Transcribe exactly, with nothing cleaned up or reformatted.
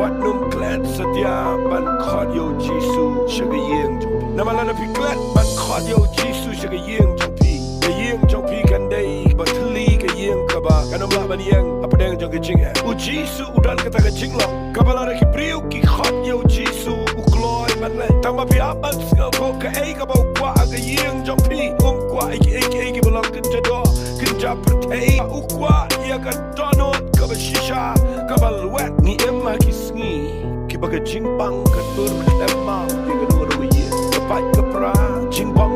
Wat nym klet satia ban khot ïa u Jisu sha ka ïing jong phi. Namar lada phi klet ban khot ïa u Jisu sha ka ïing jong phi, ka ïing jong phi kan dei kaba thylli, ka ïing kaba kan ym lah ban ïeng hapdeng jong ka jingeh. U Jisu u don kata ka jinglong kaba lada ki briew ki khot ïa u Jisu u kloi ban leh. Tang ba phi hap ban sngewthuh kaei kaba u kwah ha ka ïing jong phi. Um kwah ïa kiei kiei kiba long kynja doh kynja pyrthei. U kwah ïa ka dohnud kaba shisha kaba lwet. Ngi im ha ki sngi kiba ka jingbang ka tur khlem maw ïa kano kano ka ïing. Ka pait ka pra, jingbang